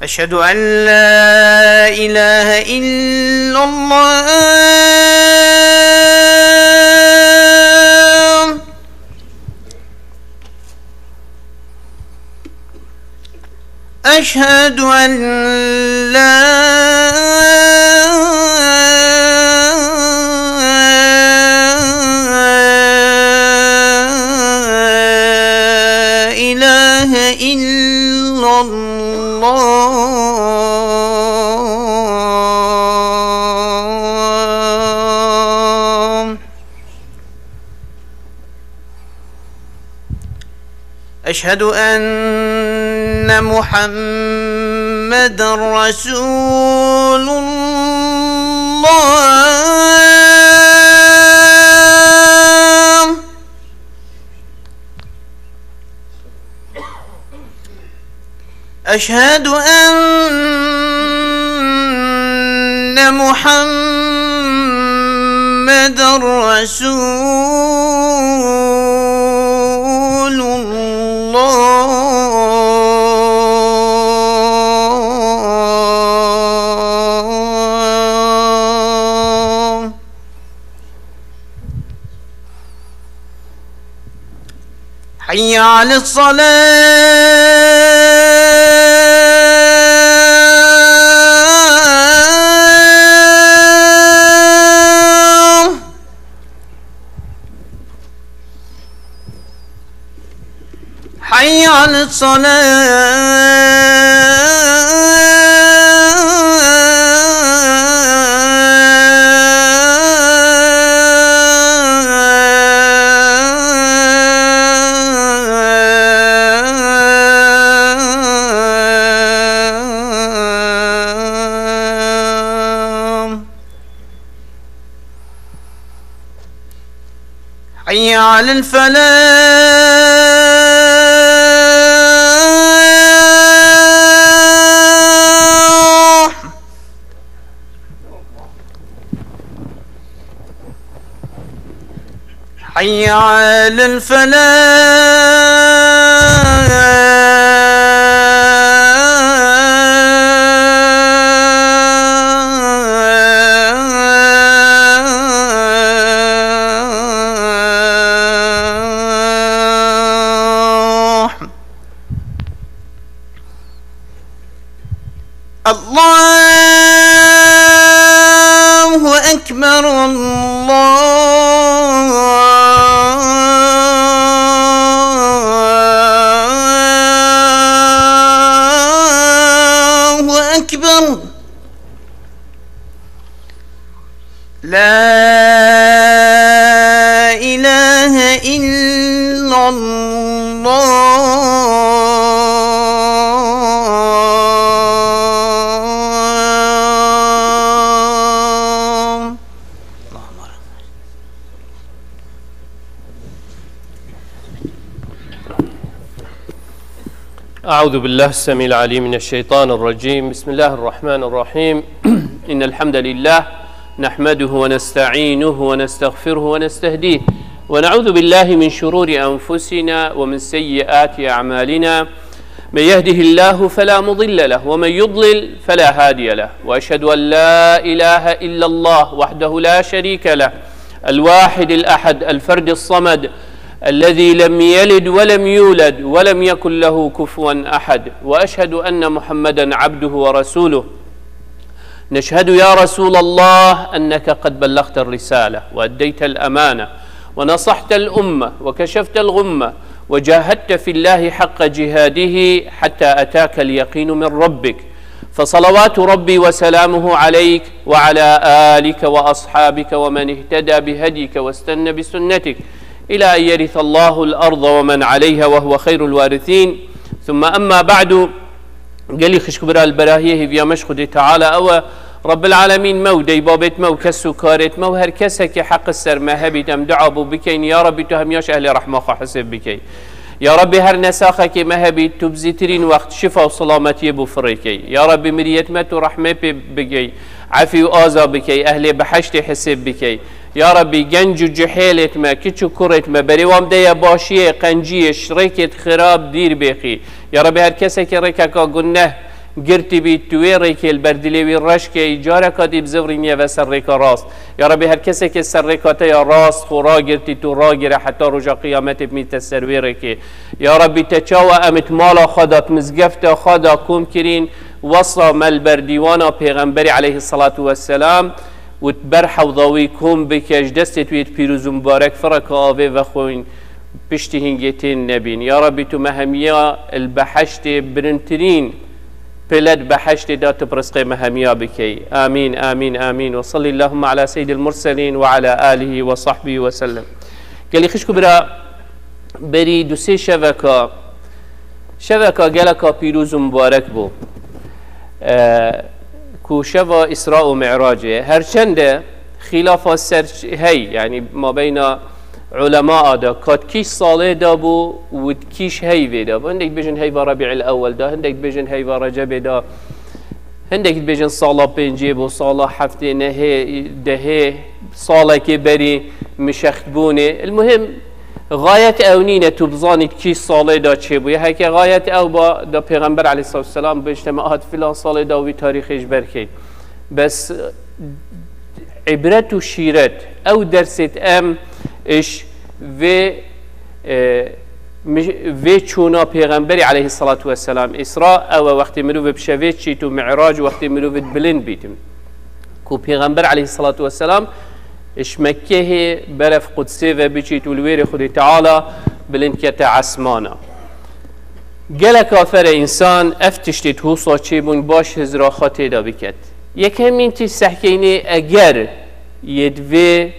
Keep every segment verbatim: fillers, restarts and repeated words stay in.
أشهد أن لا إله إلا الله. أشهد أن لا إله إلا الله. أشهد أن محمدا رسول الله. أشهد أن محمدا رسول الله. حي على الصلاة. حي على الصلاة. حي على الفلاح. حي على الفلاح. الله أكبر، الله أكبر. لا إله إلا الله. أعوذ بالله السميع العليم من الشيطان الرجيم. بسم الله الرحمن الرحيم. إن الحمد لله نحمده ونستعينه ونستغفره ونستهديه، ونعوذ بالله من شرور أنفسنا ومن سيئات أعمالنا. من يهده الله فلا مضل له، ومن يضلل فلا هادي له، وأشهد أن لا إله إلا الله وحده لا شريك له، الواحد الأحد، الفرد الصمد، الذي لم يلد ولم يولد ولم يكن له كفوا أحد، وأشهد أن محمدا عبده ورسوله. نشهد يا رسول الله أنك قد بلغت الرسالة وأديت الأمانة ونصحت الأمة وكشفت الغمة وجاهدت في الله حق جهاده حتى أتاك اليقين من ربك، فصلوات ربي وسلامه عليك وعلى آلك وأصحابك ومن اهتدى بهديك واستن بسنتك إلى أن يرث الله الأرض ومن عليها وهو خير الوارثين. ثم أما بعد، Gelî xişk bira li berahiyê hêviya me ji Xwedê Teala ew e, Rabbil Alemîn me û deybabêt me û kes û karêt me û her kesekê heq ser me hebît em dua bû bikeyn, ya Rabbî tu hemiya ji ehlê rehma xwe hisêb bikey. Ya Rabbî her nesaxekê me hebît tu bi zîtirîn wext şifa û selametiyê bû firêkey. Ya Rabbî miriyêt me tu rehmê pê bigey, efî û aza bikey, ehlê behiştê hisêb bikey. Ya Rabbî, genc û cihêlêt me, kiç û kurêt me, berê wan de ye başiyê, qenciyê, ji rêkêt xirab dîr bêxî. Ya Rabbî, her kesekî rêkeka guneh, girtî bî, tu wê rêkê li ber dilê wî reş key, careka dî bizivrîniye ve ser rêka rast. Ya Rebî, her kesekê ser rêka te ya rast xwe ragirtî, tu ragire heta roja qiyametê bimîte ser wê rêkê. Ya Rebî, te çawa em it mala xwe da, it mizgefta xwe da kom kirîn, wesa me li ber dîwana Pêxemberî aleyhisselatu vesselam û it ber hewda wî kom bike, ji destê tu yê pîroz û mubarek fireka avê vexwin, piştî hingê tên nebîn. Ya Rebî, tu me hemiya li behiştê birintirîn pile di behiştê de tu bi rizqê me hemiya bikey. Amîn, amîn, amîn. Ve salli Allahumma ala seyyidil murselîn ve ala alihi ve sahbihi ve sellem. Gelî xişk û bira, berî du sê şeveka, şeveka geleka pîroz û mubarek bû. E, ku şeva Îsra û Mi'racê, her çende xîlafa ser hey, yanî mabeyna ulema da, ka di kîş salê de bû û di kîş heyvê de bû. Hindek dibêjin heyva Rebî'il Ewwel de, hindek dibêjin heyva Recebê de, hindek dibêjin sala pêncê bû, sala heftê, nehê, dehê, salekê berî mişextbûnê. El muhim, gayet ew nîne tu bizanî di kîş salê de çêbûye. Heke gayet ew ba, da Pêxember aleyhissalatu vesselam bêjte me hat filan salê de wî tarîxê ji ber key. Bes îbret û şîret, ew dersêt em iş vê, e, mi-, vê çûna Pêxemberî aleyhissalatu vesselam, Îsra, ew e wextê mirov bi şevê çît û Mi'rac wextê mirov bi bilind bît. Ku Pêxember aleyhissalatu vesselam ji Mekkehê beref Qudsê ve biçît û li wêrê Xwedê Teala bilind kete esmana. Gelek afere însan ev tiştê di hûsa çêbûn baş hizra xwe tê de biket. Yekemîn tişt sehkeynê eger yê di vê,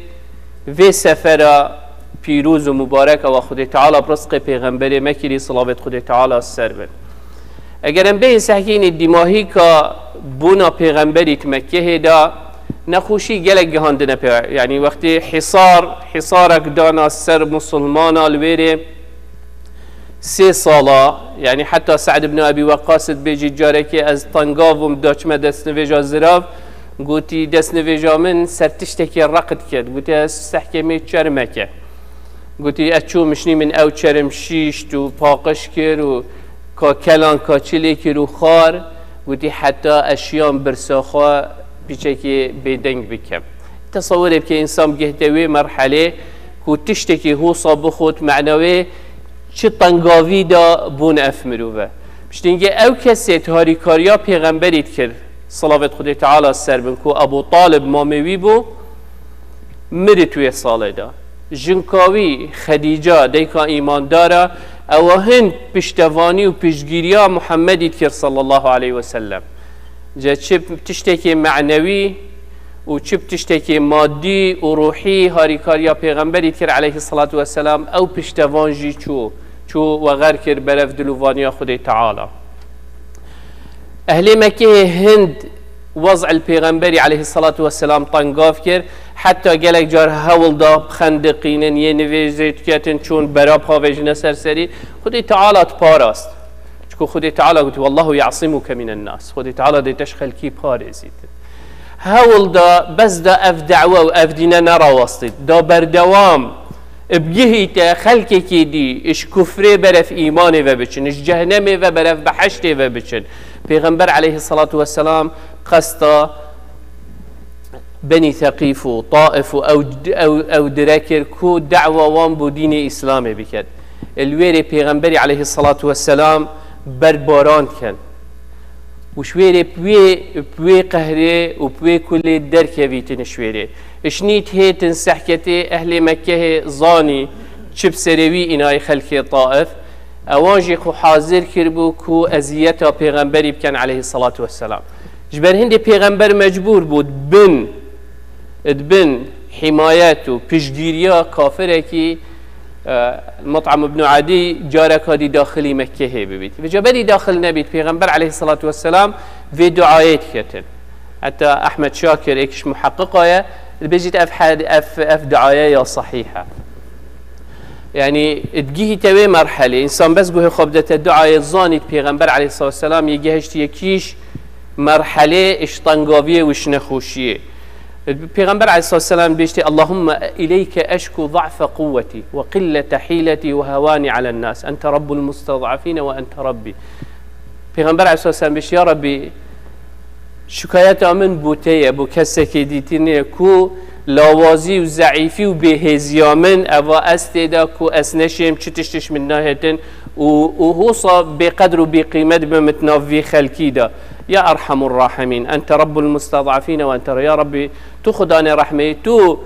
vê sefera pîroz û mubarek ewa Xwedê Teala bi rizqê Pêxemberê me kirî, silavêt Xwedê Teala ser bin. Eger em bêyîn sehkînê dîmahîka bûna Pêxemberî di Mekkehê de, nexweşî gelek gihandine pê. Yanî wextê hîsar, hîsarek dana ser musulmana li wêrê, sê sala, yanî heta Se'd ibn Ebî Weqqas dibêjî, carekê ez tengav bûm, daçime destnivêja zirav, gotî, destnivêja min ser tiştekê req diket. Gotî, ez sehkemê çermeke. Gotî, ez çûm, şinî min ew çerm şîşt û paqij kir û ka kelan ka çi lê kir û xwar. Gotî, heta ez şiyam birsa xwe piçekê bêdeng bikim. Tesewirê bike, însan bigihte wê merhelê ku tiştekî hosa bixwit, mena wê çi tengavî de bûn ev mirove. Piştîngê ew kesê di harîkariya Pêxemberî dikir, silavêt Xwedê Teala ser bin, ku Ebû Talib mamê wî bû, miri tu wê salê de. Jinka wî Xedîca, dayika îmandar e, ewa hin piştevanî û piştgiriya Muhammedî dikir sallallahu aleyhi ve sellem. Ji çi tiştekê menewî û çi tiştekê madî û ruhî harîkariya Pêxemberî dikir aleyhissalatu vesselam, ew piştevan jî çû, çû weger kir berev dilûvaniya Xwedê Teala. Ehlê Mekkeyê hind wez'il Pêxemberî aleyhissalatu vesselam tengav kir, heta gelek car hewl da bixendiqînin, yê nivêjê diketin, çûn bera pavêjine ser serî. Xwedê Teala diparast. Çku Xwedê Teala gotî, "Wallahu ya'simuke minen nas." Xwedê Teala dê te ji xelkî parêzît. Hewl da, bes da ev da'we û ev dîne nerawastît. Da berdewam bigihîte xelkekî dî ji kufrê berev îmanê ve biçin, ji cehnemê ve berev beheştê ve biçin. Pêxember aleyhissalatu vesselam qesta Benî Seqîf û Taif û ew, ew, ew dire kir ku da'wa wan bo dînê Îslamê biket. Li wêrê Pêxemberî aleyhissalatu vesselam berbaran dikin. Û ji wêrê bi wê, bi wê qehrê û bi wê kulê derkevîtin ji wêrê. Ji nît hêtin sehketê ehlê Mekkehê zanî çi bi serê wî înayî xelkê Taif. Ewan jî xwe hazir kiribû ku eziyeta Pêxemberî bikin aleyhissalatu vesselam. Ji ber hindê Pêxember mecbûr bû di bin, di bin hîmayet û piştgiriya kafirekî, e, Mut'am ibn Adî careka dî daxilî Mekkehê bibît. Vêca berî daxil nebît, Pêxember aleyhissalatu vesselam vê duayê diketin. Heta Ehmed Şakir, êk ji muheqiqa ye, dibêjît ev hed-, ev, ev duaye ya sehîh e. Yanî, digihîte wê merhelê, însan bes guhê xwe bidete duayê, zanît Pêxember aleyhissalatu vesselam yê gehiştiye kîş merhelê, ji tengaviyê û ji nexweşiyê. Pêxember aleyhissalatu vesselam bêjtê, "Allahümme ileyke eşku za'fe quwweti ve qillete hileti ve hevani alen nas. Ente rabbul mustez'afine ve ente rabbi." Pêxember aleyhisselam bêjî, ya Rabbî, şikayeta min bo te ye, bo kesekê dîtî nîne, ku lawazî û zeîfî û bêhêziya min, eva ez tê de, ku ez neşêm, çi tiştiş min nahêtin û, û hosa bêqedr û bêqîmet bim di nav vî xelkî de. Ya Erhamur Rahimîn, ente Rabbul Mustadafîne ve ente, ya Rabbî, tu Xudanê rehmê, tu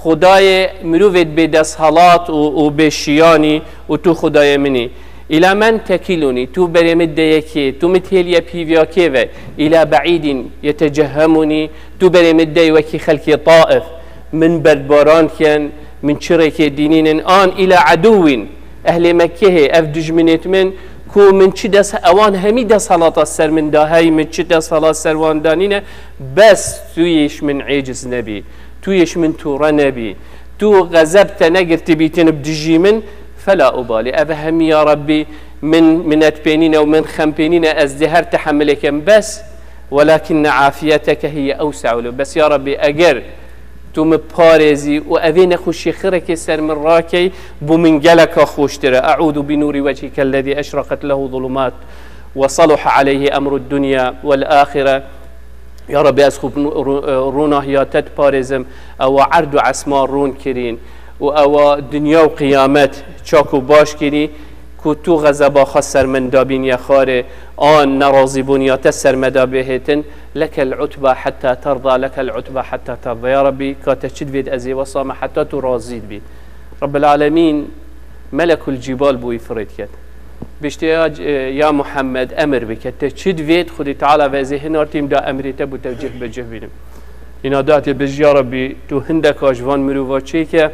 Xudayê mirovêd bê desthilat û, û bê şiyanî û tu Xudayê min î. Îla men tekîlûnî, tu berê min de yekê, tu min têliye pîviyakê ve, îla beîdîn yetecehemûnî, tu berê min de wekî xelkê Taif, min berdbaran ken, min çirêkê dînînin, an îla edûwîn, ehlê Mekkehê, ev dijminêt min, ku min çi des, ewan hemî desthilata ser min da hey, min çi desthilat ser wan danîne, bes tu yê ji min êciz nebî. Tu yê ji min tûre nebî. Tu xezeb te negirtibîtin bi dijî min, fela ubalî. Ev hemî ya Rabbî min minetpênîne û min xempênîne, ez dê her tehemilê kem bes. Welakinne afiyeteke hiye ewse'u lew. Bes ya Rabbî, eger tu min parêzî û evê nexweşî xirekê ser min rakey, bo min geleka xweştir e. Eûzu bi nûrî wechîke lezî eşreqet lehu zulumat ve saluha aleyhî emru dunya vel axire. Ya Rabbî, ez xwe bi nû-, rû-, e, rûnahiya te diparêzim, ewa erd û esman rûn kirîn û ewa dinya û qiyamet çak û baş kirî, ku tu xezeba xwe ser min dabîniye xarê, an nerazîbûniya te ser me da bihêtin, lekel utba hetta terda, lekel utba hetta terda. Ya Rabbî, ka te çi divêt ez ê wesa me heta tu razî dibî. Rabbil Alemîn, Melekul Cîbal bo wî firêt ket. Biştê ya, ya Muhammed, emir bike. Te çi divêt, Xwedê Teala ve ez ê hinartîm da emrê te bo te cih be cih bînim. Îna datê bêjî, ya Rabbî, tu hindeka ji van mirova çêke,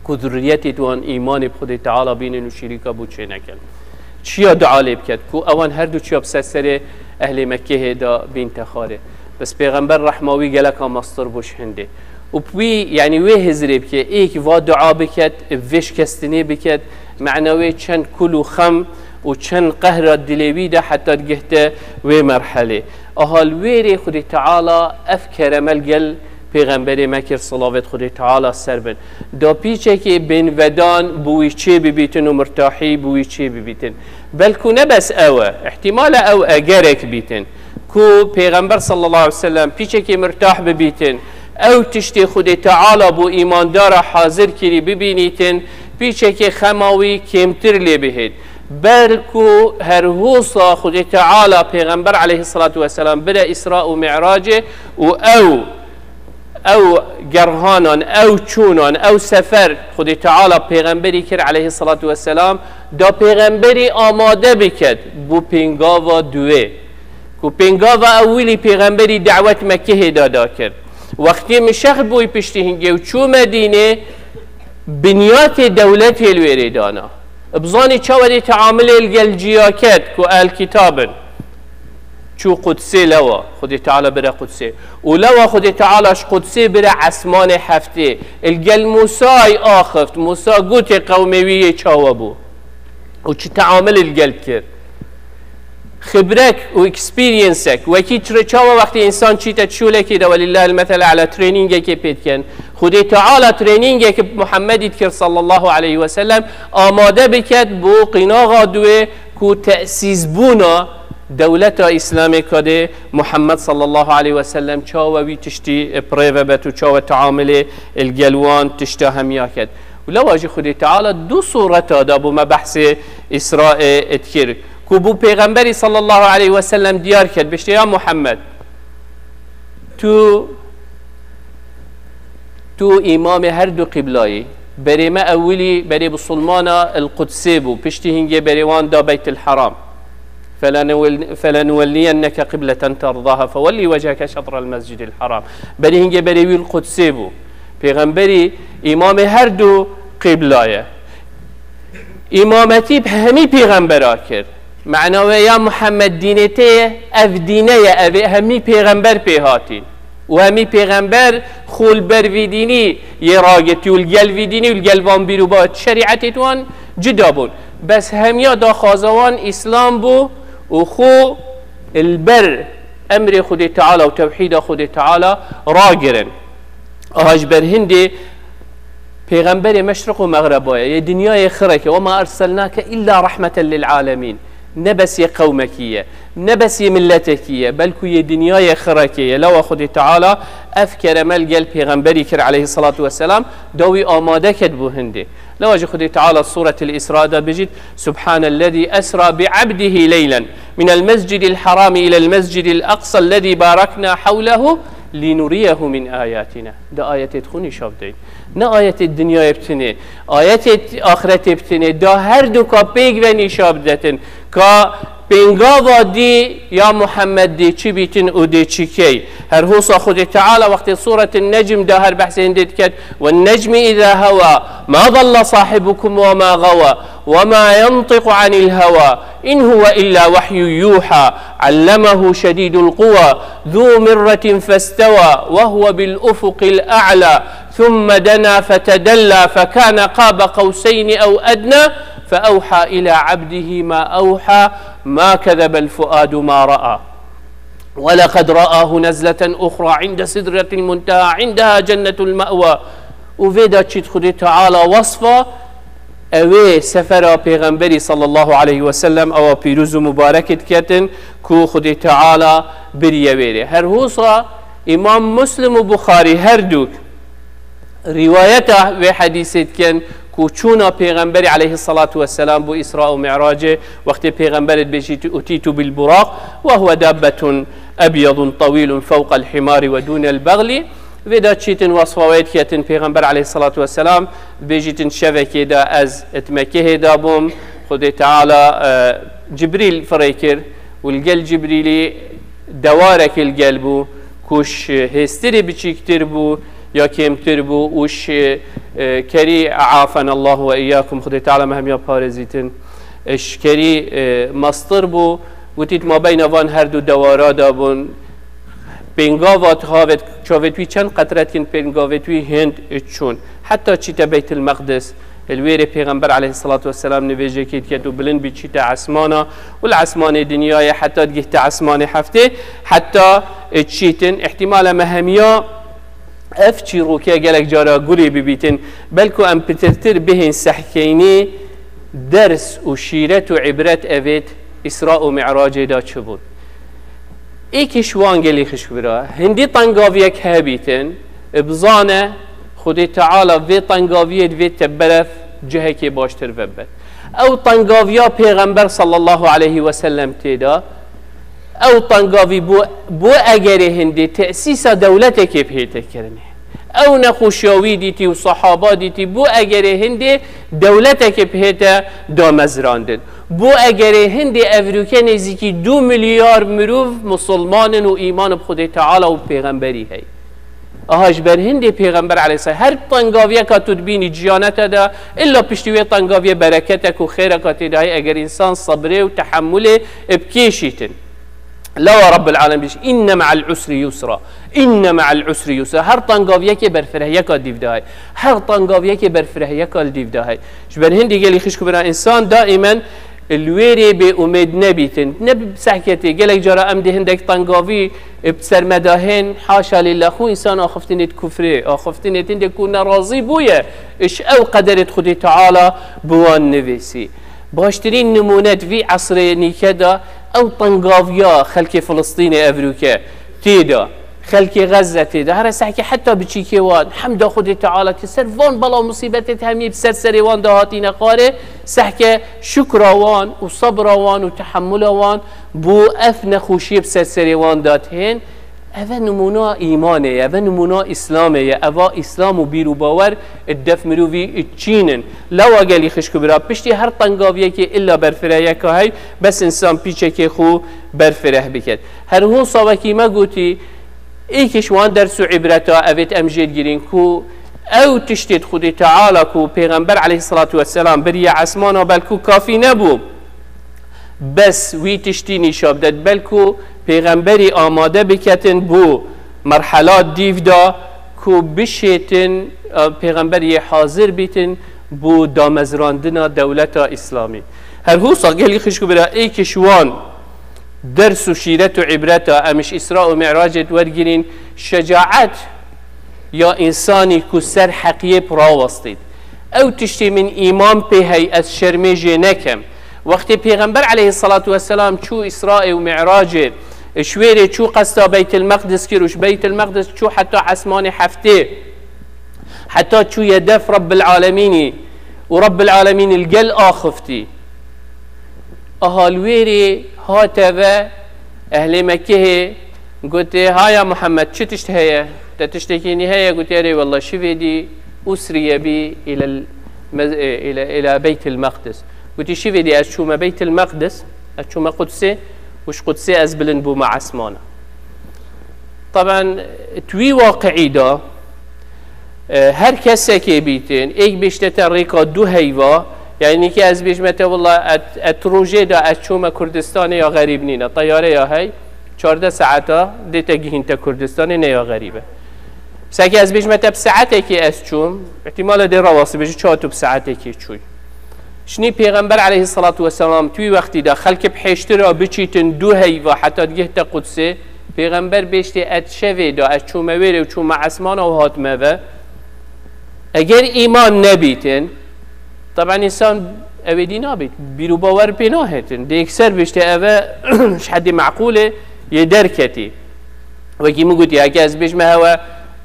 ku zurriyetê tu wan îmanê bi Xwedê Teala bînin û şirîka bo çê nekin. Çiya dua lê biket, ku ewan her du çiya bi ser serê ehlê Mekkehê da bîn te xarê. Bes Pêxember rehma wî geleka mestir bû ji hindê. Û wî, yanî wê hizrê bike, êk va dua biket, vê şikestinê biket, mena wê çend kul û xem û çend qehra dilê wî de heta digihte wê merhelê. Aha li wê rê Xwedê Teala ev kereme li gel Pêxemberê me kir, silavêt Xwedê Teala ser bin. Da pîçekê bên vedan bi wî çê bibîtin û mirtahî bi wî çê bibîtin. Belkû ne bes ew e, îhtîmal e ew e gerek bîtin. Ku Pêxember sallallahu aleyhi ve sellem pîçekê mirtah bibîtin, ew tiştê Xwedê Teala bo îmandara hazir kirî bibînîtin, pîçekê xema wî kêmtir lê bihêt. Belkû her hosa Xwedê Teala Pêxember aleyhissalatu vesselam bire Îsra û Mi'racê û ew, ew gerhanan, ew çûnan, ew sefer Xwedê Teala Pêxemberî kir aleyhissalatu vesselam, da Pêxemberî amade biket bo pêngava duwê. Ku pêngava ewilî Pêxemberî dawet Mekkehê de da kir. Wextê min şext bûy piştî hingê û çû Medînê, binyatê dewletê li wê rê dana. Bizanî çawa dê teamilê li gel ciya ket ku el kitab in. Çû Qudsê lewa, Xwedê Teala bire Qudsê. Û lewa Xwedê Teala ji Qudsê bire esmanê heftê. Li gel Mûsay axift. Mûsa gotê qewmê wî yê çawa bû. Û çi teamilê li gel kir. Xibrek û experienceek, wekî çire çawa wextê însan çîte şolekê de, welillahil mesel ela, trainingekê pê dikin. Xwedê Teala trainingekê bi Muhammedî dikir sallallahu aleyhi ve sellem, amade biket bo qînaxa duwê ku tesîsbûna dewleta Îslamê kadê Muhammed sallallahu aleyhi ve sellem çawa wî tiştî pirê vebet û çawa teamilê li gel wan tişta hemiya ket. Û lewa jî Xwedê Teala du sureta da bo me behsê Îsraê dikir. Ku bo Pêxemberî sallallahu aleyhi ve sellem diyar ket, biştê ya Muhammed, tu, tu îmamê her du qîblayî. Berê me ewilî berê bisulmana el Qudsê bû. Piştî hingê berê wan da Beytil Haram. Felenuwel-, felenuwelliyenneke qibleten terdaha fewellî wecheke şetrel mescidil haram. Berê hingê berê wî el Qudsê bû. Pêxemberî îmamê her du qîbla ye. Îmametî bi hemî pêxembera kir. Mena wê ya Muhammed dînê te ye, ev dîne ye, ev ê hemî pêxember pê hatîn. Û hemî pêxember xwe li ber vî dînî yê ragirtî û li gel vî dînî û li gel van bîr û ba şerîetê wan cida bûn. Bes hemiya daxwaza wan Îslam bû û xwe li ber emrê Xwedê Teala û tewhîda Xwedê Teala ragirin. Aha ji ber hindê Pêxemberê meşriq û mexreba ye, yê dinyayê xirek e. "Wema erselnake illa rahmeten lil alemîn." Ne bes yê qewmekî ye, ne bes yê miletekî ye, belkû yê dinyayê xirekê ye. Lewa Xwedê Teala ev kereme li gel pêxemberî kir aleyhisselatu vesselam, da wî amade ket bo hindê. Lewa jî Xwedê Teala Sûretil Îsra de bijît, Subhanellezî esra bi abdihi leylen minel mescidil harami ilel mescidil aqsellezî barakna hewlehu linuriyehu min ayatina. Da ayetê xwe nîşa bideyî. Ne ayetê dinyayê bi tinê, ayetê axretê bi tinê, da her du ka pêk ve nîşa bidetin. Ka pêngava dî ya Muhammed dê çi bîtin û dê çi key. Her hosa Xwedê Teala wextê Sûretin Necm de her behsê hindê diket, "Wen necmi îza hewa, ma dalla sahibukum ve ma gawa, ve ma yantiqu anil hewa, in huve illa vehyun yuha, allemehu şedîdul quwa, zu mirretin festewa, ve huve bil ufukil a'la." ثم دنا فتدلى فكان قاب قوسين أو أدنى فأوحى إلى عبده ما أوحى ما كذب الفؤاد ما رأى ولقد رآه نزلة أخرى عند سدرة المنتهى عندها جنة المأوى. Û vê de çît Xwedê Teala wasfa ewê sefera Pêxemberî sallallahu aleyhi ve sellem ewa pîroz û mubarek diketin ku Xwedê Teala biriye wêrê. Her hosa Îmam Muslim û Buxarî her du rîwayeta vê hedîsê dikin ku çûna Pêxemberî aleyhissalatu vesselam bo Îsra û Mi'racê, wextê Pêxemberê dibêjî, "Utitu bil buraq ve huve dabbetun ebyadun tawîlun fewqel himari ve dûnel bexlî." Vê de çîtin wasfa wê diketin Pêxember aleyhissalatu vesselam, dibêjîtin şevekê de ez di Mekehê de bûm, Xwedê Teala, e, Cibrîl firê kir û li gel Cibrîlî dewarek li gel bû, ku ji hêstirê biçîktir bû ya kêmtir bû û ji, e, kerî, aafenallahu ve iyyakum, Xwedê Teala me hemiya parêzîtin, e, ji kerî, e, mestir bû, witît mabeyna van her du dewara de bûn, pêngava havêt, çavêt wî çend qetret kin pêngavêt wî hênd çûn. Heta çîte Beytil Meqdis, li wêrê Pêxember aleyhissalatu vesselam nivêjekê diket û bilind bî çîte esmana û li esmanê dinyayê heta digihte esmanê heftê, heta çîtin, îhtîmala me hemiya ev çîroke gelek cara gurê bibîtin, belku em pitirtir bihên sehkeynî ders û şîret û îbret evêt Îsra û Mi'racê de çi bûn. Êkî ji wan gelî xişk bira, hindî tengaviyek hebîtin, bizane Xwedê Teala vê tengaviyê divê te beref cihekê baştir vebet. Ew tengaviya Pêxember sallallahu aleyhi ve sellem tê de, ew tengavî bû, bû egerê hindê tesîsa dewletekê bihête kirinê. Ew nexweşiya wî dîtî û sahaba dîtî, bû egerê hindê dewletekê bihête damezrandin. Bû egerê hindê evrûke nêzîkî du milyar mirov musulman in û îman bi Xwedê Teala û pêxemberî heye. Aha ji ber hindê Pêxember aleyhisselam her tengaviyeka tu dibînî ciyane te de, illa piştî wê tengaviyê bereketek û xêreka tê de heye eger însan sebrê û tehemulê bikêşîtin. Lewa Rabbil Alem dîş, "Inne me'al usri yusra. Inne me'al usri yusra." Her tengaviyekê berfirehiyeka dîv de heye. Her tengaviyekê berfirehiyeka li dîv de heye. Ji ber hindî gelî xişk û bira însan daîmen li wêrê bê umêd nebîtin. Ne bi sehketê, gelek cara em dê hindek tengavî, e, bi ser me de hên, haşa lillah, xwe însan axiftinê di kufrê, axiftinê tindê ku nerazî bûye, iş ew qederê di Xwedê Teala bi wan nivîsî. Baştirîn nimûne di vî esrê nîke de ew tengaviya xelkê Filistînê evrûke tê de. Xelkê Xezze tê de, here sehke heta biçîkê wan, hemda Xwedê Teala ke ser van bela û musîbetê hemî bi ser serê wan de hatîne xwarê, sehke şukra wan û sebra wan û tehemula wan bo ev nexweşiyê bi ser serê wan de tihên. Eve nimûna îmanê ye, eve nimûna Îslamê ye, eva Îslam û bîr û bawer di def mirovî çîn in. Lewa gelî xişk û bira, piştî her tengaviyekê illa berfirehiyeka hey, bes însan pîçekê xwe berfireh biket. Her hosa wekî me gotî, Êkî ji wan ders û îbreta evêt em jê digirîn ku ew tiştê di Xwedê Teala ku Pêxember aleyhisselatu vesselam biriye esmana belku kafî nebû. Bes wî tiştî nîşa bidet, belku Pêxemberî amade biketin bo merhela dîv de ku bişêtin, e, Pêxember yê hazir bîtin bo damezrandina dewleta Îslamî. Her hosa gelî xişk û bira êkî ji wan ders û şîret û îbreta em ji Îsra û Mi'racê wergirîn, şecaet ya însanî ku ser heqiyê bi rawestît. Ew tiştê min îman pê hey ez şermê jê nekem. Wextê Pêxember aleyhissalatu vesselam çû Îsraê û Mi'racê, ji wêrê çû qesta Beytil Meqdis kir û ji Beytil Meqdis çû heta esmanê heftê, heta çûye def Rabbil Alemînî û Rabbil Alemînî li gel axiftî. Aha li wêrê hate ve ehlê Mekkehê gotê, "Haya Muhammed, çi tişt heye? Te tiştekî nî heye?" Gotê, "Erê wella, şivê dî usriye bî îlel mez-, e, île, île Beytil Meqdis." Gotî, "Şivê dî ez çûme Beytil Meqdis, ez çûme Qudsê û ji Qudsê ez bilind bûme esmana." Taban, tu wî waqiî de, e, her kesekê bîtin, êk bêjte te rêka du heyva, yanî ke ez bêjme te, "Wela, et, et rojê de ez çûme Kurdistanê ya xerîb nîne, teyareya hey, çardeh saeta dê te gihîn te Kurdistanê, ne ya xerîbe." Seke ez bêjme te bi saetekê ez çûm, îhtîmala dê rawastî bêjî, "Çawa tu bi saetekê çûyî?" Şinî Pêxember aleyhissalatu vesselam tu wî wextî de xelkê bi hêştira biçîtin du heyva heta digihte Qudsê, Pêxember bêjtê, "Et şevê de ez çûme wêrê û çûme esmana û hatime ve." Eger îman nebîtin, taban însan ew ê dî nabît, bîr û bawer pê nahêtin. Dê yekser bêjtê eve ji hedê meqûlê yê derketî. Wekî min gotî, heke ez bêjme hewe,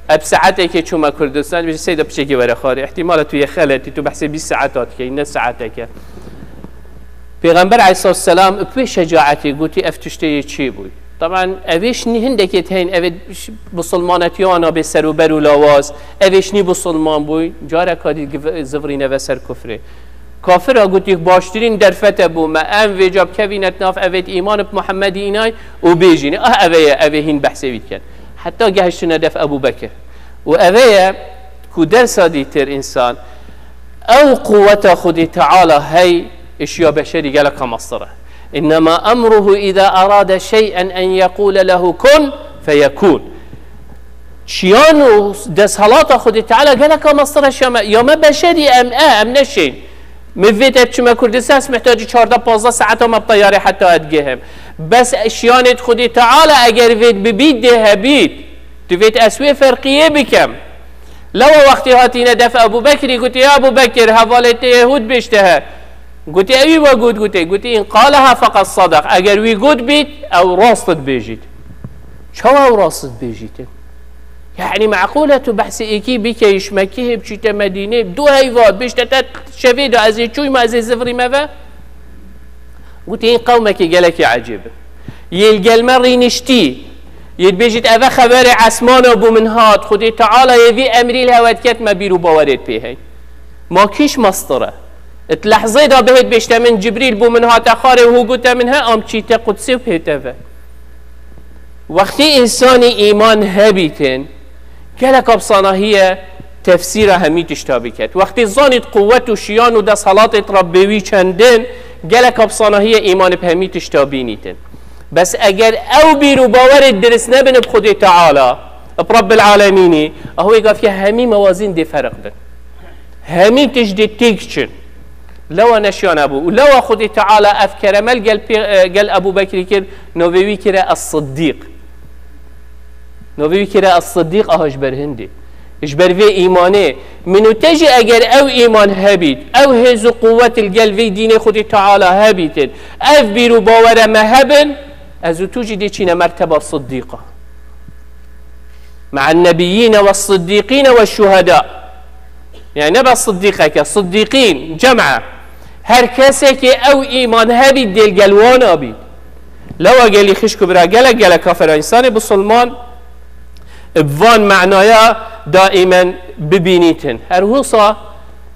ez bi saetekê çûme Kurdistan, bêjî, "Seyda, piçekê were xwarê." Îhtîmala tu yê xeletî, tu behsê bîst saeta dikey, ne saeteke. Pêxember aleyhissalatu vesselam bi wê şecaetê gotî, "Ev tiştê yê çê bûy." Taban, evêş nî hindekê heyîn, evê ş-, bisilmanetiya wana bê ser û ber û lawaz, evêş nî bisilman bûy, careka dî giv-, zivrîne ve ser kufrê. Kafira gotî, "Baştirîn derfete bû me, em vêca bikevîne di nav evêt îman bi Muhemmedî înay û bêjîne." Ah, eve ye, evê hîn behsê wî dikin. Heta gehiştine def Ebû Bekir. Û eve ye ku dersa dîtir însan, ew quweta Xwedê Teala hey, îşiya beşerî geleka mestir e. "Innema emruhu îza erade şey'en en yekûle lehu kun feyekûn." Şiyan û desthilata Xwedê Teala geleka mestir e şiya me. Ya me beşerî em e, em neşên. Min vêt ez çime Kurdistan, ez mihtacî çardeh pazdeh saeta me bi teyarê heta ez digihim. Bes şiyanê Xwedê Teala eger vêt bibît dê hebît. Tu vêt ez wê ferqiyê bikem. Lewa wextê hatîne def Ebû Bekirî, gotê, "Ya Ebû Bekir, hevalê te yê Hûd bêjte he." Gotê, "Ewî we got?" Gotê, gotê, "In qaleha feqed sadaq." Eger wî got bît, ew rast dibêjît. Çawa ew rast dibêjît? Yanî meqûl e tu behsê êkî bikeyî, ji Mekkehê biçîte Medînê, du heyva bêjte te şevê de ez ê çûyme, ez ê zivrîme ve? Gotê, "Hîn qewmekî gelekî ecêb in. Yê li gel me rîniştî, yê dibêjît, eve xeberê esmana bû min hat, Xwedê Teala yê vî emrî li hewe diket, me bîr û bawerê pê hey. Ma kîş mestir e? Di lehzê de bihêt bêjte min, Cibrîl bû min hate xwarê û gote min he, am çîte Qudsê û pête ve." Wextê însanî îman hebîtin, gelek apsanahiye tefsîra hemî tişta biket. Wextê zanît quwet û şiyan û desthilatêt Rebbê wî çendin, gelek apsanahiye îmanê bi hemî tişta bînîtin. Bes eger ew bîr û bawerê dirist nebin bi Xwedê Teala, bi Rebbil Alemînî, ew ê gafiye hemî mewazîn dê ferq bin. Hemî tişt dê têk çin. Lewa neşiyan hebû. Û lewa Xwedê Teala ev keremel gel pê-, e, gel Ebû Bekirî kir, novê wî kire Es-Siddîq. Novê wî kire Es-Siddîq, aha ji ber hindê. Ji ber vê îmanê. Min û te jî eger ew îman hebît, ew hêz û quwet li gel vê dînê Xwedê Teala hebîtin, ev bîr û bawere me hebin, ez û tu jî dê çîne merteba Siddîqa. Me'en nebiyyîne ve siddîqîne ve şuheda. Yani ne bes siddîqeke, siddîqîn, cem'e. Her kesekê ew îman hebît dê li gel wan abît. Lewa gelî xişk û bira gelek gelek kafira însanê bisilman bi van manaya daimen bibînîtin. Her wisa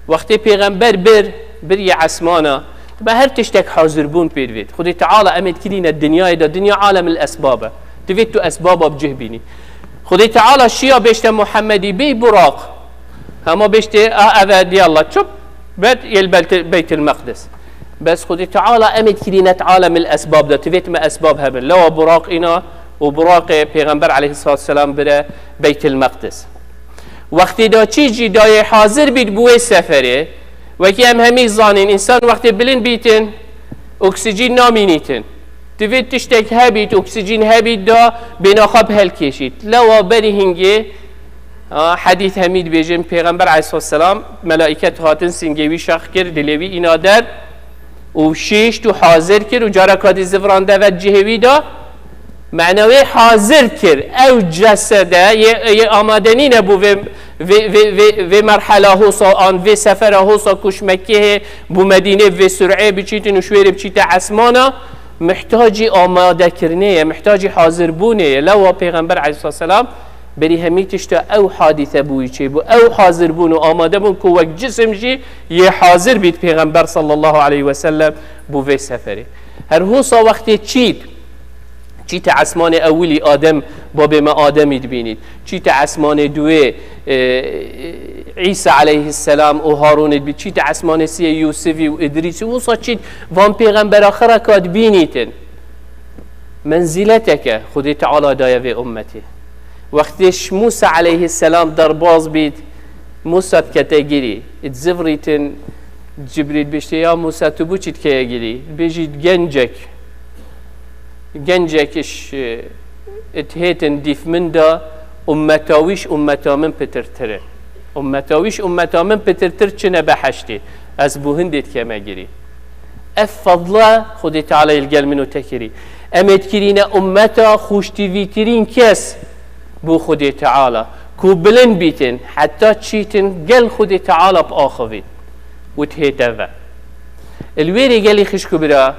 wextê pêxember bir, bir yê esmana, me her tiştek hazir bûn pê divêt. Xwedê Teala em ê dikirîne dinyayê de, dinya alemil esbab e. Divêt tu esbaba bi cih bînî. Xwedê Teala şiya bêşte Muhemmedî bê Buraq. Hema bêştê, a, eve diyalla çup, bet yel Beyt-, Beytil Meqdis. Bes Xwedê Teala em ê dikirîne di alemil esbab de, tivêt me esbab hebin. Lewa Buraq îna û Buraqê Pêxember aleyhissalatu vesselam bire Beytil Meqdis. Wextê da çî jî dayê hazir bît bi wê seferê, wekî em hemî zanîn, însan wextê bilind bîtin, oksîjîn namînîtin. Divê tiştek hebît, oksîjîn hebît da bênaxa bi helkêşît. Lewa berî hingê, a, hedîs hemî dibêjin, Pêxember aleyhisselam, melaiket hatin singê wî şax kir, dilê wî îna der. û şişt û hazir kir û careka dî ziviran de ve cihê wî da. Mena wê hazir kir. Ew cesede yê, yê amade nîne bû vê, vê, vê, vê, vê merhela hosa an vê sefera hosa ku ji Mekkehê bû Medînê vê sur'ê biçîtin û şwêrê biçîte esmana. Mihtacî amadekirinê ye, mihtacî hazirbûnê ye. Lewa Pêxember aleyhisselam berî hemî tişta ew hadîse bûyî çêbû. Ew hazirbûn û amade bûn ku wek cisim jî yê hazir bît Pêxember sallallahu aleyhi ve sellem bo vê seferê. Her hosa wextê çît, çîte esmanê ewilî Adem, babê me Ademî dibînît. Çîte esmanê duwê, e, Îsa aleyhisselam û Harûnê dibît. Çîte esmanê siyê Yûsivî û Îdrîsî. Wisa çît van pêxembera xireka dibînîtin. Menzîleteke Xwedê Teala daye vê ummetê. Wextê ji Mûsa aleyhisselam derbaz bît, Mûsa dikete girî. Dizivrîtin, Cibrîl biştê, ya Mûsa, tu bo çi dikeye girî? Bêjî, gencek, gencek iş, e, it hêtin dîf min de, ummeta wî ji ummeta min pitirtir e. Ummeta wî ji ummeta min pitirtir çine beheştê. Ez bo hindê dikeme girî. Ev fadla Xwedê Teala li gel min û te kirî. Em ê dikirîne ummeta xweştivîtirîn kes bo Xwedê Teala, ku bilind bîtin, heta çîtin gel Xwedê Teala biaxivîn û dihête ve. Li wêrê gelî xişk û bira,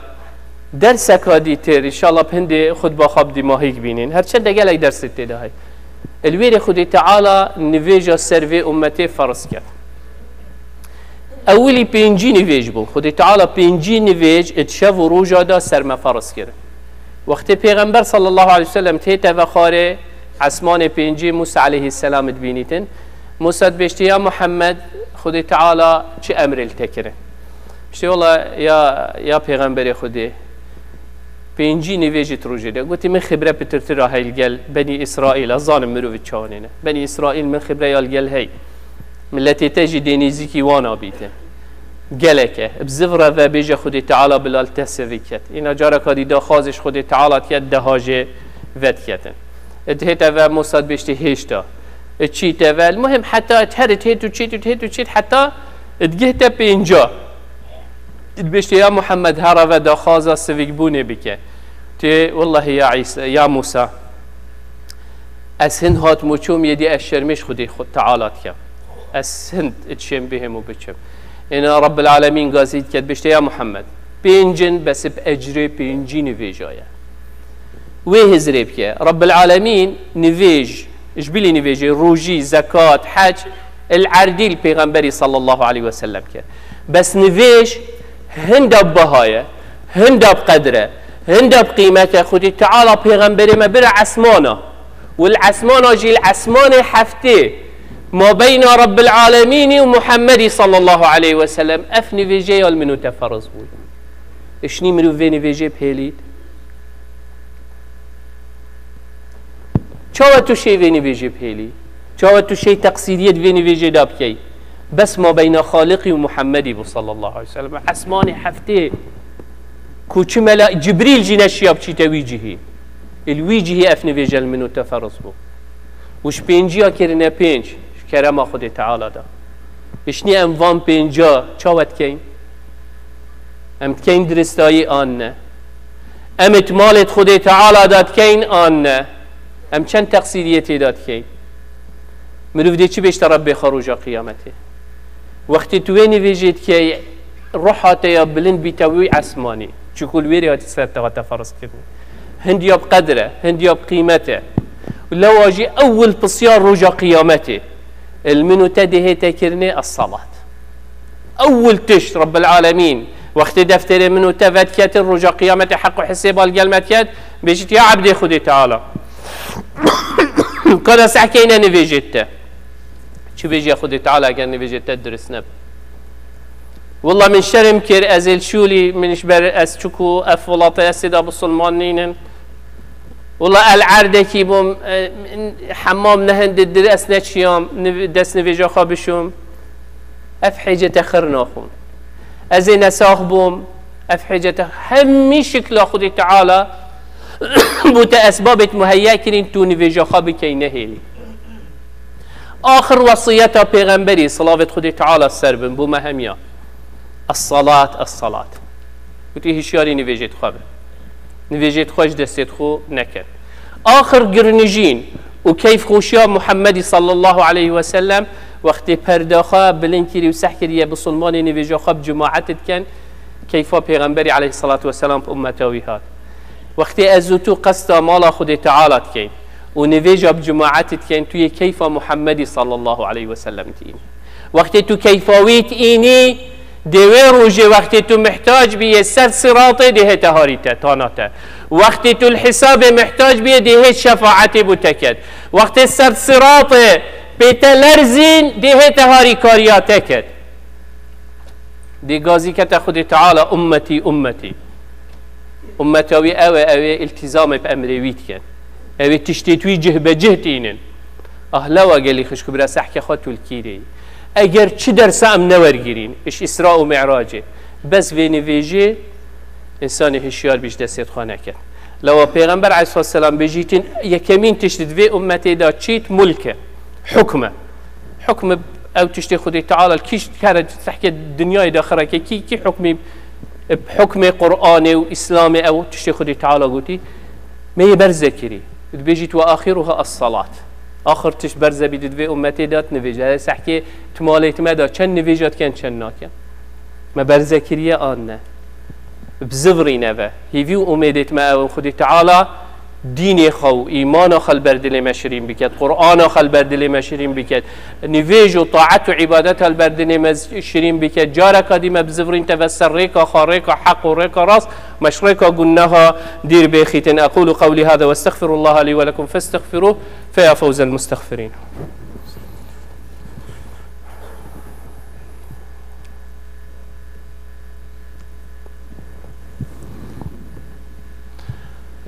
derseka dîtir, înşallah bi hindê xutba xwe bi dîmahî bînin. Her çende gelek dersê tê de heye. Li wêrê Xwedê Teala nivêja ser vê ummetê ferz kir. Ewilî pêncî nivêj bûn. Xwedê Teala pêncî nivêj di şev û roja de ser me ferz kirin. Wextê Pêxember sallallahu aleyhi ve sellem tête ve xwarê esmanê pêncî Mûsa aleyhisselam dibînîtin. Mûsa dibêjtê, ya Muhammed, Xwedê Teala çi emrê li te kirin? Biştê, wela ya, ya Pêxemberê Xwedê, pêncî nivêjî di rojê de. Gotî, min xibre pitirtir a hey li gel Benî Îsraîl, ez zanim mirovî çawanê ne. Benî Îsraîl min xibre ya li gel hey. Miletê te jî dê nêzîkî wan a bîtin. Gelek e. Bi zivre ve bêje Xwedê Teala bila li te sivik ket. Îna careka dî daxwazê ji Xwedê Teala diket, deha jê vediketin. Dihête ve Mûsa dibêjtê hêşta. Çîte ve. Muhim heta her dihêt û çît û dihêt û çît heta digihte pênca. Dibêjtê, ya Muhammed, here ve daxwaza sivikbûnê bike. Tê, wellahî ya Îsa, ya Mûsa, ez hin hatim û çûm yê dî ez şermê ji Xwedê xwe Teala dikem. Ez hin dişêm bihêm û biçim. Êna Rabbil Alemîn gazî dike, dibêjtê, ya Muhammed, pêncin besib ecrê pêncî nivêja ye. Wê hizrê bike. Rabbil Alemîn nivêj, ji bilî nivêjê, rojî, zekat, hec, el erdî li Pêxemberî sallallahu aleyhi ve sellem kir. Bes nivêj hinda bi beha ye, hinda bi qedr e, hinda bi qîmet e. Xwedî Teala Pêxemberê me bire esmana. Û li esmana jî, li esmanê heftê, mabeyna Rabbil Alemînî û Muhammedî sallallahu aleyhi ve sellem, ev nivêjê ya li min û te ferz bû. Işnî mirov vê nivêjê bihêlît? Çawa tu şê vê nivêjê bihêlî? Çawa tu şê teqsîriyê di vê nivêjê de bikey? Bes mabeyna Xaliqî û Muhammedî bû sallallahu aleyhi ve sellem. Esmanê heftê ku çi mela Cibrîl jî neşiya biçîte wî cihî. Li wî cihî ev nivêje li min û te ferz bû. Û ji pênciya kirine pênc, ji kerema Xwedê Teala de. Işnî em van pênca çawa dikeyn? Em dikeyn diristayî an ne? Em ê di malê di Xwedê Teala de dikeyn an ne? Em çend teqsîriyê tê de dikeyn? Mirov dê çi bêjte Rebbê xwe roja qiyametê? Wextê tu wê nivêjê dikey, ruha te ya bilind bîte wî esmanî. Çiku li wêrê hatî ser te hate ferz kirin. Hindiya bi qedr e, hindiya bi qîmet e. Û lewa jî ewil pisyar roja qiyametê. Li min û te dihête kirinê es-salat. Ewil tişt Rabbil Alemîn, wextê defterê min û te vediketin, roja qiyametê heq û hisêba li gel me diket, bêjit, ya ebdê Xwedê Teala. Ka de sehkeyne nivêjê te. Çi bêjiya Xwedê Teala eger nivêjê te dirist nebe? Wela min şerm kir, ez ê li şûlî, min ji ber ez çiku ev welatê ez tê de bisilman nînin. Wela el erdekî bûm, e, hemam nehin di dir ez neçiyam, niv-, dest nivêja xwe bişûm. Ev hêcete xir naxûn. Ez ê nesax bûm, ev hêcete hemî şikla Xwedê Teala bû te esbabêt muheyya kirîn, tu nivêja xwe bikey nehêlî. Axir wesiyeta Pêxemberî, silavêt Xwedê Teala ser bin, bû me hemiya. Es-salat, es-salat. Gotî hişyarî nivêjê xwe be. Nivêjê xwe ji destê xwe neke. Axir girnijîn û keyfxweşiya Muhammedî sallallahu aleyhi ve sellem wextê perda xwe bilind kirî û seh kiriye bisilmanê nivêja xwe bi cemaetê dikin, keyfa Pêxemberî aleyhissalatu vesselam bi ummeta wî hat. Wextê ez û tu qesta mala Xwedê Teala dikeyn û nivêja bi cemaetê dikeyn, tu yê keyfa Muhammedî sallallahu aleyhi ve sellem dînî. Wextê tu keyfa wî tînî, dê wê rojê wextê tu mihtac bîyê ser siratê dê hête harî te, tana te. Wextê tu li hisabê mihtac bîyê dê hêt şefaetê bo te ket. Wextê ser siratê pê te lerzîn dê hête harîkariya te ket. Dê gazî kete Xwedê Teala ummetî, ummetî. Ummeta wî ew e, ew ê îltîzamê bi emrê wî dikin. Ew ê tiştê wî cih be cih tînin. Ah lewa gelî xişk û bira sehkê xwe tu li kîrê yî. Eger çi dersa em newergirîn, iş Îsra û Mi'racê, bes vê nivêjê însanê hişyar bî ji destê xwe neket. Lewa Pêxember aleyhisselam bêjîtin, yekemîn tişt di vê ummetê de çît mulk e, hukm e. Hukm e, ew tiştê Xwedê Teala kî ji here sehkê dinyayê de xireke kî, kî hukmî, hukmê Qur'anê û Îslamê ew tiştê Xwedê Teala gotî, me yê berze kirî. Dibêjît, "Ve axiruha as-salat." Axir tişt berze bî di vê ummetê de nivêje. Sehkê tu malê me de çend nivêja dikin, çend nakin. Me berze kiriye an ne? Bi zivirîne ve. Hîvî û umêdê me ew in Xwedê Teala dînê xwe û îmana xwe li ber dilê me şirîn biket, Qur'ana xwe li ber dilê me şirîn biket, nivêj û taet û îbadeta li ber dilê me şirîn biket. Careka dî me bi zivirîn te ve ser rêka xwe, rêka heq û rêka rast, me ji rêka gunneha dîr bêxîtin. أقول قولي هذا وأستغفر الله لي ولكم فاستغفروه فيا فوز المستغفرين.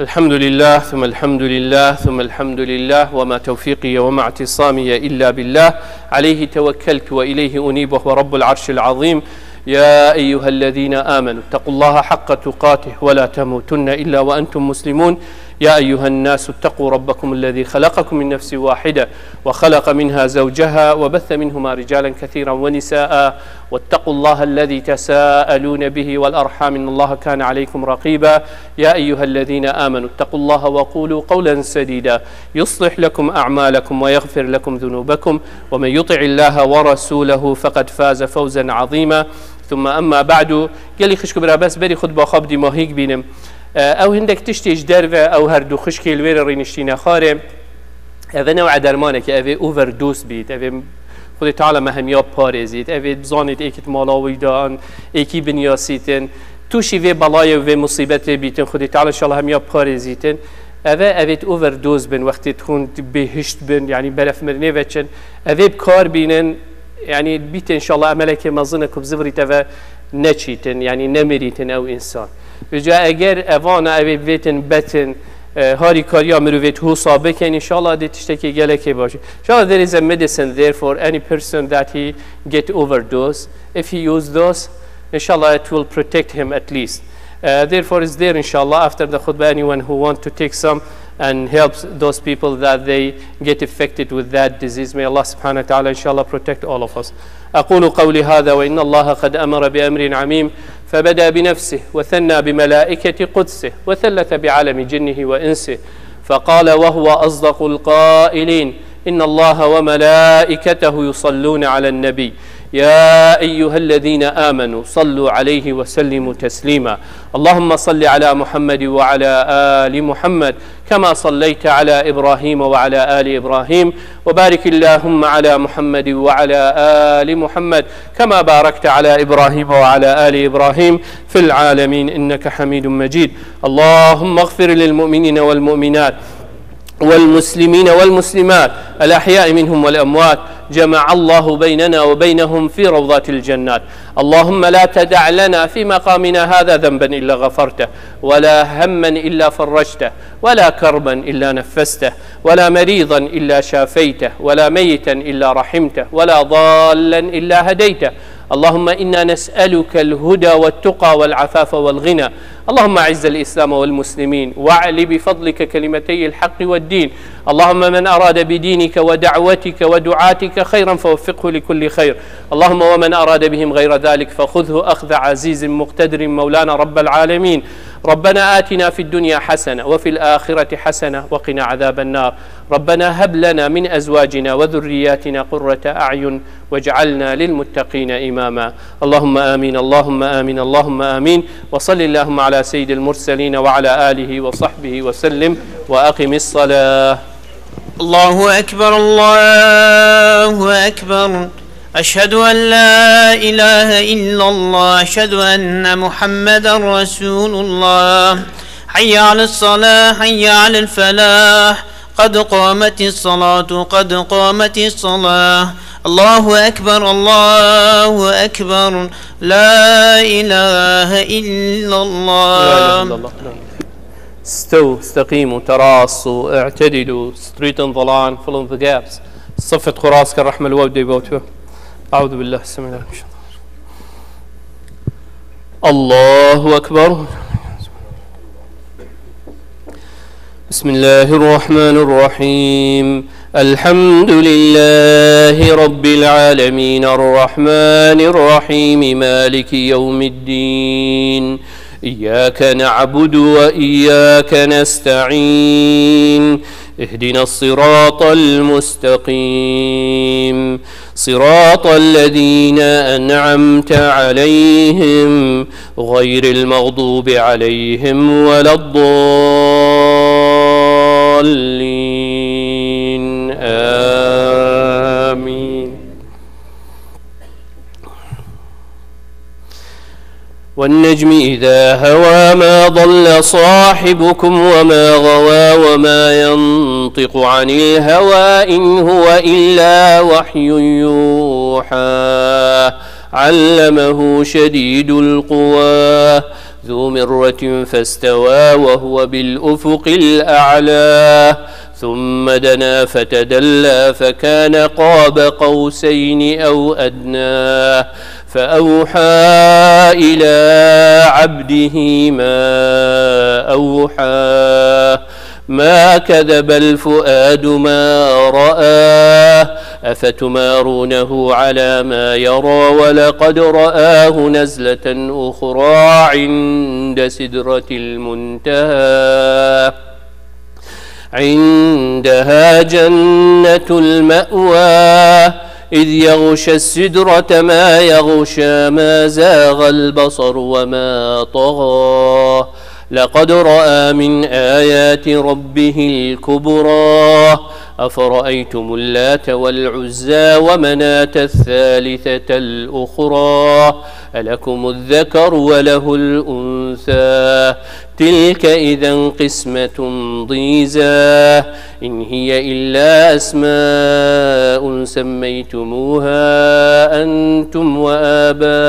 الحمد لله، ثم الحمد لله، ثم الحمد لله، وما توفيقي وما اعتصامي إلا بالله، عليه توكلت وإليه أنيب، وهو رب العرش العظيم. يا أيها الذين آمنوا اتقوا الله حق تقاته ولا تموتن إلا وأنتم مسلمون. يا أيها الناس اتقوا ربكم الذي خلقكم من نفس واحدة وخلق منها زوجها وبث منهما رجالا كثيرا ونساء واتقوا الله الذي تساءلون به والأرحام إن الله كان عليكم رقيبا. يا أيها الذين آمنوا اتقوا الله وقولوا قولا سديدا يصلح لكم أعمالكم ويغفر لكم ذنوبكم ومن يطع الله ورسوله فقد فاز فوزا عظيما. ثم أما بعد، gelî xişk û bira, bes berî xutba xwe bi dîmahî bînim. E, ew hindek tiştê ji derve, ew her du xişkê li wê re rîniştîne xwarê. Ev e new'e dermanekê, ev ê overdose bît, ev ê Xwedê Teala me hemiya parêzît, ev ê bizanît êkî di mala wî de an êkî binyasîtin. Tûşî vê belayê û vê musîbetê bîtin, Xwedê Teala inşallah hemiya parêzîtin. Ev e, ev ê overdose bin, wextê dixwin bêhişt bin, yanî beref mirinê veçin. Ev ê bi kar bînin, yanî bîtin inşallah emelekê mezin e ku bi zivirî te ve neçîtin, yanî nemirîtin ew însan. Vêca eger evana ev ê bivêtin betin, e, harîkariya mirovê tu wisa bikin, inşallah dê tiştekî gelekê baş. Inşallah there is a medicine there for any person that he get overdose. If he use those, inşallah it will protect him at least. Uh, therefore, it's there, inshallah, after the khutbah, anyone who want to take some and helps those people that they get affected with that disease. May Allah subhanahu wa ta'ala, inshallah, protect all of us. أقول قولي هذا وإن الله قد أمر بأمر عميم، فبدأ بنفسه وثنى بملائكة قدسه وثلث بعالم جنه وإنسه، فقال وهو أصدق القائلين: إن الله وملائكته يصلون على النبي، يا أيها الذين آمنوا صلوا عليه وسلموا تسليما. اللهم صل على محمد وعلى آل محمد كما صليت على إبراهيم وعلى آل إبراهيم، وبارك اللهم على محمد وعلى آل محمد كما باركت على إبراهيم وعلى آل إبراهيم في العالمين إنك حميد مجيد. اللهم اغفر للمؤمنين والمؤمنات والمسلمين والمسلمات الأحياء منهم والأموات، جمع الله بيننا وبينهم في روضات الجنات. اللهم لا تدع لنا في مقامنا هذا ذنبا إلا غفرته، ولا هما إلا فرجته، ولا كربا إلا نفسته، ولا مريضا إلا شافيته، ولا ميتا إلا رحمته، ولا ضالا إلا هديته. اللهم إنا نسألك الهدى والتقى والعفاف والغنى. اللهم أعز الإسلام والمسلمين، وأعل بفضلك كلمتي الحق والدين. اللهم من أراد بدينك ودعوتك ودعاتك خيرا فوفقه لكل خير. اللهم ومن أراد بهم غير ذلك فخذه أخذ عزيز مقتدر مولانا رب العالمين. ربنا آتنا في الدنيا حسنة وفي الآخرة حسنة وقنا عذاب النار. ربنا هب لنا من أزواجنا وذرياتنا قرة أعين واجعلنا للمتقين إماما. اللهم آمين، اللهم آمين، اللهم آمين. وصل اللهم على سيد المرسلين وعلى آله وصحبه وسلم. وأقم الصلاة. الله أكبر، الله أكبر. أشهد أن لا إله إلا الله، أشهد أن محمدا رسول الله. حي على الصلاة، حي على الفلاح. قد قامت الصلاة، قد قامت الصلاة. الله أكبر، الله أكبر. لا إله إلا الله. لا إله إلا الله. استووا، استقيموا، تراصوا، اعتدلوا، straight and the line, fill in the gaps. صفت خراس كالرحمة الودي بوتو. أعوذ بالله السميع العليم من الشيطان الرجيم. الله أكبر. بسم الله الرحمن الرحيم. الحمد لله رب العالمين، الرحمن الرحيم، مالك يوم الدين. إياك نعبد وإياك نستعين. اهدنا الصراط المستقيم. صراط الذين أنعمت عليهم غير المغضوب عليهم ولا الضالين. آمين. والنجم إذا هوى ما ضل صاحبكم وما غوى وما ينطق عن الهوى إن هو إلا وحي يوحى. علمه شديد القوى ذو مرة فاستوى وهو بالأفق الأعلى. ثم دنا فتدلى فكان قاب قوسين أو أدنى. فأوحى إلى عبده ما أوحى. ما كذب الفؤاد ما رأى. أفتمارونه على ما يرى ولقد رآه نزلة أخرى عند سدرة المنتهى. عندها جنة المأوى. إذ يغشى السدرة ما يغشى. ما زاغ البصر وما طغى. لقد رأى من آيات ربه الكبرى. أفرأيتم اللات والعزى ومناة الثالثة الأخرى. ألكم الذكر وله الأنثى. تلك إذا قسمة ضيزى. إن هي إلا أسماء سميتموها أنتم وآباؤكم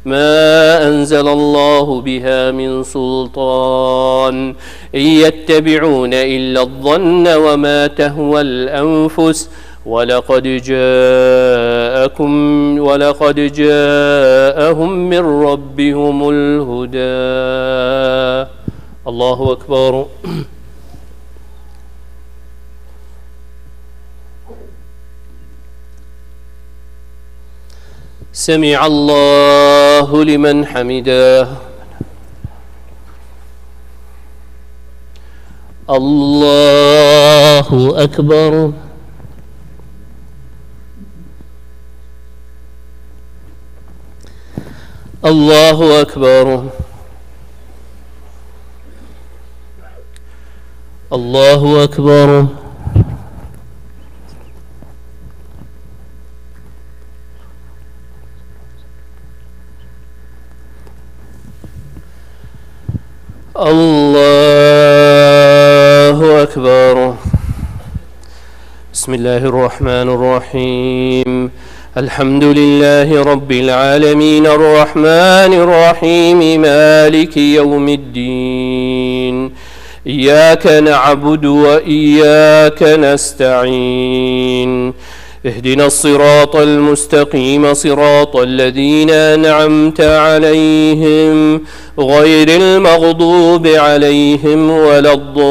ما أنزل الله بها من سلطان. إن يتبعون إلا الظن وما تهوى الأنفس. ولقد جاءكم، ولقد جاءهم من ربهم الهدى. الله أكبر. سمع الله لمن حمده. الله أكبر. الله أكبر. الله أكبر. الله أكبر. بسم الله الرحمن الرحيم. الحمد لله رب العالمين، الرحمن الرحيم، مالك يوم الدين. إياك نعبد وإياك نستعين. اهدنا الصراط المستقيم، صراط الذين أنعمت عليهم، غير المغضوب عليهم ولا الضالين.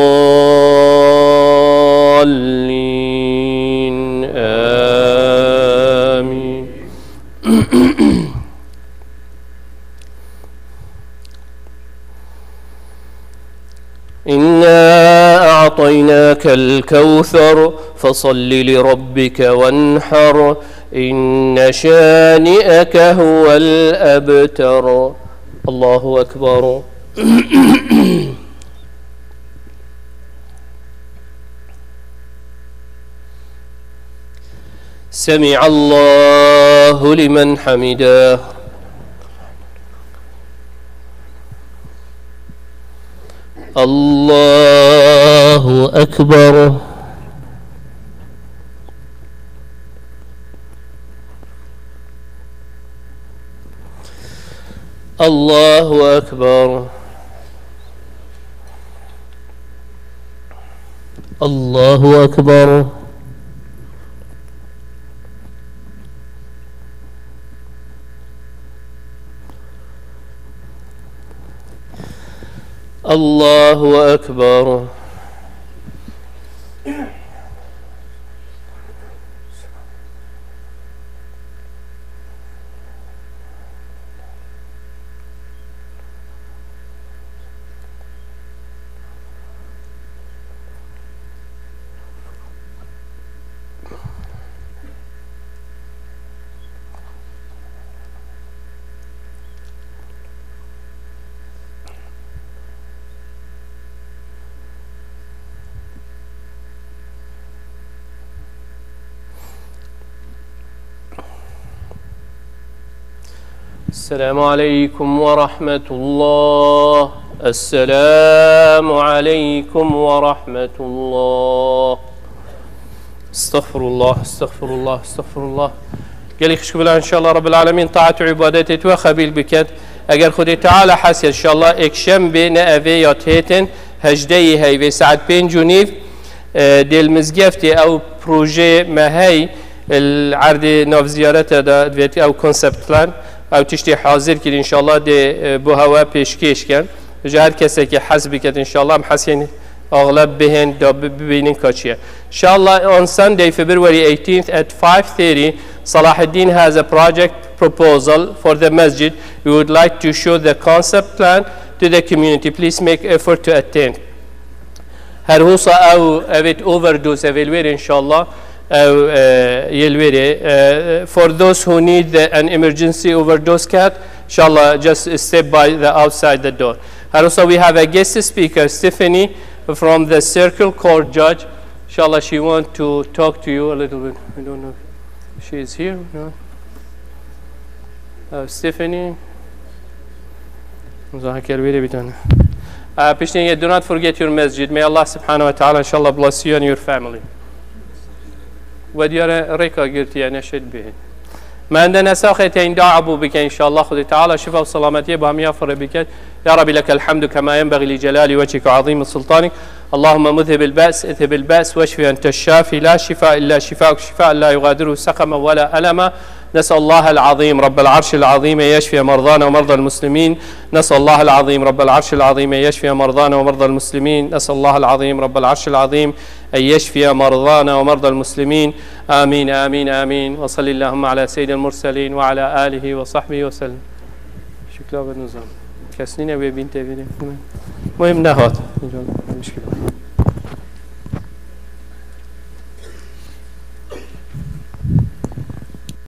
آمين. إنا أعطيناك الكوثر، فصل لربك وانحر، إن شانئك هو الأبتر. الله أكبر. سمع الله لمن حمده. الله أكبر. الله أكبر. الله أكبر. الله أكبر. السلام عليكم ورحمة الله. السلام عليكم ورحمة الله. استغفر الله، استغفر الله، استغفر الله. Gelî xişk bila, inşallah Rabbil Alemin taat û îbadetê tu xebîl biket. Eger Xwedê Teala hesiye, inşallah êkşembê ne evê ya têtin, hejdeyê heyvê saet pênc û nîv, e, dêl mizgeftê ew projeyê me hey, li erdê nav ziyarete de divêt ew concept plan, ew tiştê hazir kir, inşallah dê, e, bo hewe pêşkêş ken. Ji her kesekî hez biket, inşallah em hesên axleb bihên da bi-, bibînin ka çi ye. Inshallah, on Sunday, February eighteenth at five thirty, Salahuddin has a project proposal for the masjid. We would like to show the concept plan to the community. Please make effort to attend. Her wisa ew, ev ê overdose, ev ê li wêrê, inşallah. Ew, e, yê li wêrê. E, for those who need the, an emergency overdose kit, inshallah, just step by the outside the door. Her wisa we have a guest speaker, Stephanie, from the Circle Court Judge. Inshallah, she want to talk to you a little bit. I don't know if she is here or not. Uh, Stephanie. Nizam heker wêrê bitane. Uh, piştî ye, do not forget your masjid. May Allah subhanahu wa ta'ala, inshallah, bless you and your family. We diyare rêka girtiye, neşêt bihên. Me hende nesaxê teyn dua bû bike, inşallah, Xwedê Teala şifa û selametiyê bamiya firê biket. يا رب لك الحمد كما ينبغي لجلال وجهك وعظيم سلطانك. اللهم مذهب البأس، اذهب البأس، واشف أنت الشافي، لا شفاء إلا شفاؤك، شفاء لا يغادر سقما ولا ألما. نسأل الله العظيم رب العرش العظيم أن يشفي مرضانا ومرضى المسلمين. نسأل الله العظيم رب العرش العظيم أن يشفي مرضانا ومرضى المسلمين. نسأل الله العظيم رب العرش العظيم أن يشفي مرضانا ومرضى المسلمين. آمين، آمين، آمين. وصل اللهم على سيد المرسلين وعلى آله وصحبه وسلم. Şikla ve nizam. Kes nîne wê bîn tevî ne. Muhim nehat. Muşkil.